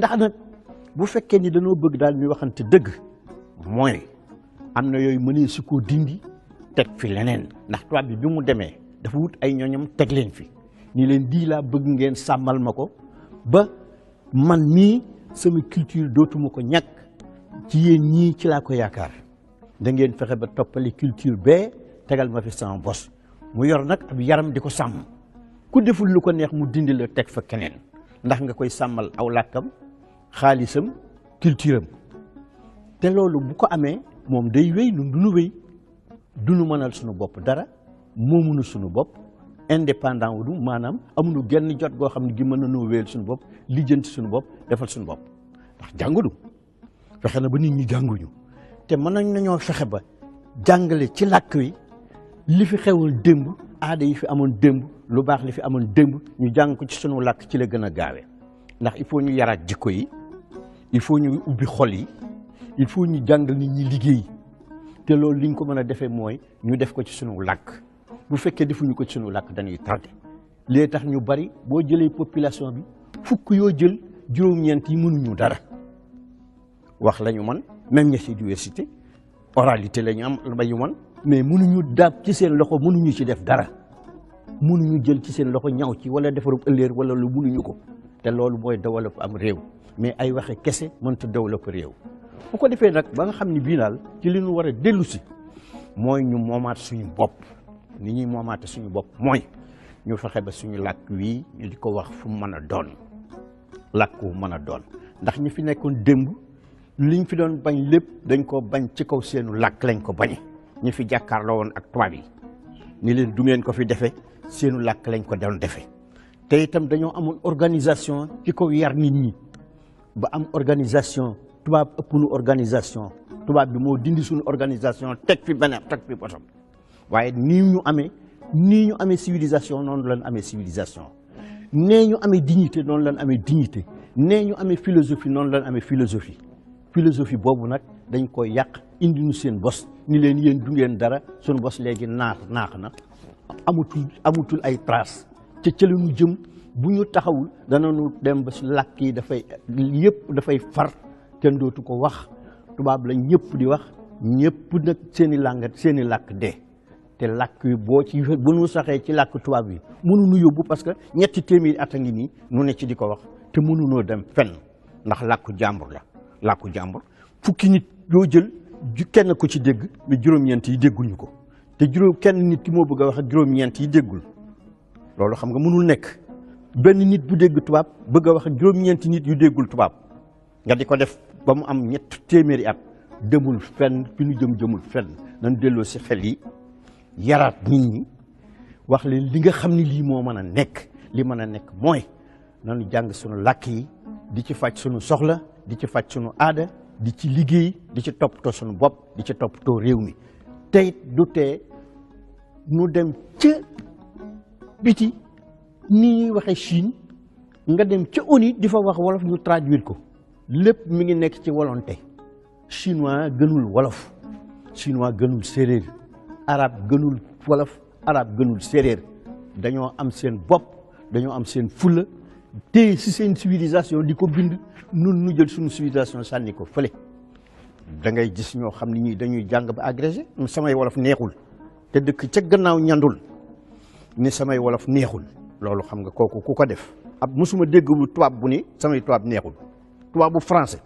ndax nag bu fekkee ni dañoo bëgg daal ñu waxante dëgg mooy am na yooyu mënee su ko dindi teg fi leneen ndax tubaab bi mu demee dafa wut ay ñooñam teg leen fi ni leen di laa bëgg ngeen sàmmal ma ko ba man mii sama culture dootuma ko ñàkk ci yéen ñii ci laa ko yaakaar da ngeen fexe ba toppali culture bee tegal ma fi sama bos mu yor nag ab yaram di ko sàmm ku deful lu ko neex mu dindi la teg fa keneen ndax nga koy sàmmal aw làkkam xaalisam culture am te loolu bu ko amee moom day wéy nun duñu wéy duñu mënal suñu bopp dara moomunu suñu bopp indépendant wu du maanaam amuñu genn jot goo xam ne gi mën na noo wéyal suñu bopp lijjanti suñu bopp defal suñu bopp ndax jànguñu fexe na ba nit ñi jànguñu te mën nañoo fexe ba jàngale ci làkk wi li fi xewul démb aada yi fi amoon démb lu baax li fi amoon démb ñu jàng ko ci sunu làkk ci la gën a gaawe ndax il faut ñu yaraat jikko yi il faut ñu ubbi xol yi il faut ñu jàngal nit ñi liggéey te loolu li ñu ko mën a defee mooy ñu def ko ci sunu làkk bu fekkee defuñu ko ci sunu làkk dañuy tardé léegi tax ñu bari boo jëlee population bi fukk yoo jël juróom-ñeent yi mënuñu dara wax la ñu mën même ña ci diversité oralité la ñu am la ñu mën mais mënuñu daab ci seen loxo mënuñu ci def dara mënuñu jël ci seen loxo ñaw ci wala defarub ëllëer wala lu mënuñu ko te loolu mooy développé am réew mais ay waxe kese mënta développé réew bu ko defee nag ba nga xam ne bii daal ci li ñu war a dellu si mooy ñu moomaat suñu bopp ni ñuy moomaate suñu bopp mooy ñu fexe ba suñu làkk wii ñu di ko wax fu mu mën a doon làkk wu mën a doon ndax ñi fi nekkoon démb liñ fi doon bañ lépp dañ ko bañ ci kaw seenu làkk lañ ko bañe ñi fi jàkkaarloo woon ak tubaab yi ni leen du ngeen ko fi defee seenu làkk lañ ko doon defee te itam dañoo amoon organisation ci kaw yar nit ñi ba am organisation tubaab ëpp nu organisation tubaab bi moo dindi suñu organisation teg fi beneen teg fi botam waaye nii ñu amee civilisation noonu lañ amee civilisation nee ñu amee dignité noonu lañ amee dignité nee ñu amee philosophie noonu lañ amee philosophie boobu nag dañ koy yàq indi nu seen bos ni leen yéen du ngeen dara suñu bos léegi naax na amutul ay trace te ca la ñu jëm bu ñu taxawul danañu dem ba si làkk yi dafay far kenn dootu ko wax tubaab la ñëpp di wax ñëpp nag seen i làkk dee te làkk yi bu ñu saxee ci làkk tubaab yi mënuñu yóbbu parce que ñetti téeméeri at a ngi nii nu ne ci di ko wax te mënunoo dem fenn ndax làkku jàmbur la làkku jàmbur fukki nit yoo jël kenn ko ci dégg mais juróom-ñeent yi dégguñu ko te kenn nit ki moo bëgg a wax ak juróom-ñeent yi déggul loolu xam nga mënul nekk benn nit bu dégg tubaab bëgg a wax ak juróom-ñeenti nit yu déggul tubaab nga di ko def ba mu am ñett téeméeri at demul fenn fi ñu jëmul fenn nañ delloo si xel yi yaraat nit ñi wax leen li nga xam ne lii moo mën a nekk li mën a nekk mooy nañu jàng sunu làkk yi di ci faj sunu soxla di ci faj sunu aada di ci liggéey di ci toppatoo sunu bopp di ci toppatoo réew mi tey du tee nu dem ca biti ni ñuy waxee Chine nga dem ca ONU di fa wax wolof ñu traduire ko lépp mi ngi nekk ci volonté chinois gënul wolof chinois gënul séeréer arabe gënul wolof arabe gënul séeréer dañoo am seen bopp dañoo am seen fulla te si seen civilisation di ko bind nun nu jël suñu civilisation sànni ko fële da ngay gis ñoo xam ne ñii dañuy jàng ba agrégé samay wolof neexul te dëkk ca gannaaw ñandul ni samay wolof neexul loolu xam nga kooku ku ko def ab mosuma dégg bu tubaab bu ni samay tubaab neexul tubaab bu français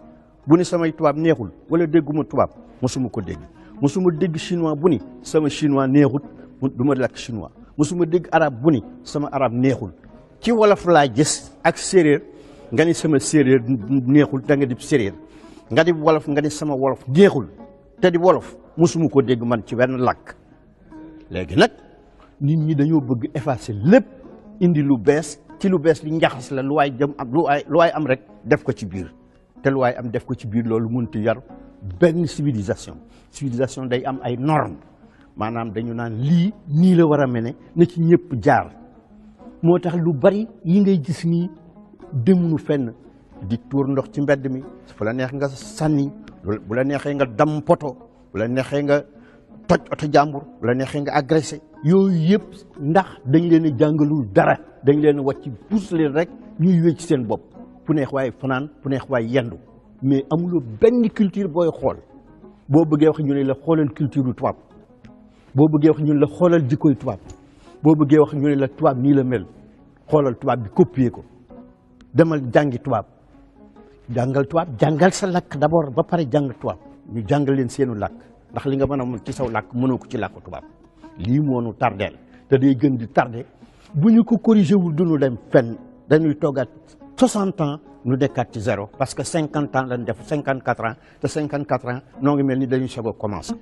bu ni samay tubaab neexul wala dégguma tubaab mosuma ko dégg mosuma dégg chinois bu ni sama chinois neexul du ma lakk chinois mosuma dégg arabe bu ni sama arabe neexul ci wolof laa gis ak séeréer nga ni sama séeréer neexul da nga di séeréer nga di wolof nga ni sama wolof neexul te di wolof mosuma ko dégg man ci benn làkk léegi nag nit ñi dañoo bëgg effacer lépp indi lu bees ci lu bees li njaxas la lu waay jëm am lu waay am rek def ko ci biir te lu waay am def ko ci biir loolu mënut yar benn civilisation day am ay normes maanaam dañu naan lii nii la war a mel ne ci ñëpp jaar moo tax lu bari yi ngay gis nii demuñu fenn di tuur ndox ci mbedd mi fu la neex nga sànni bu la neexee nga dam poto bu la neexee nga toj oto jàmbur bu la neexee nga agressé yooyu yëpp ndax dañ leen a jàngalul dara dañ leen a wàcc pousse leen rek ñuy wéy ci seen bopp fu neex waay fanaan fu neex waay yendu mais amuloo benn culture booy xool boo bëggee wax ñu ne la xoolal culture tubaab boo bëggee wax ñu ne la xoolal jikkoy tubaab boo bëggee wax ñu ne la tubaab nii la mel xoolal tubaab bi copier ko demal jàngi tubaab jàngal sa làkk d'abord ba pare jàng tubaab ñu jàngal leen seenu làkk ndax li nga mën a mën ci saw làkk mënoo ko ci làkku tubaab lii moo nu tardeel te day gën di tardé bu ñu ko corrigé wul duñu dem fenn dañuy toogaat 60 ans ñu dekkaat ci zéro parce que 50 ans lañ def 54 ans te 54 ans noo ngi mel ni dañuy soog a commencé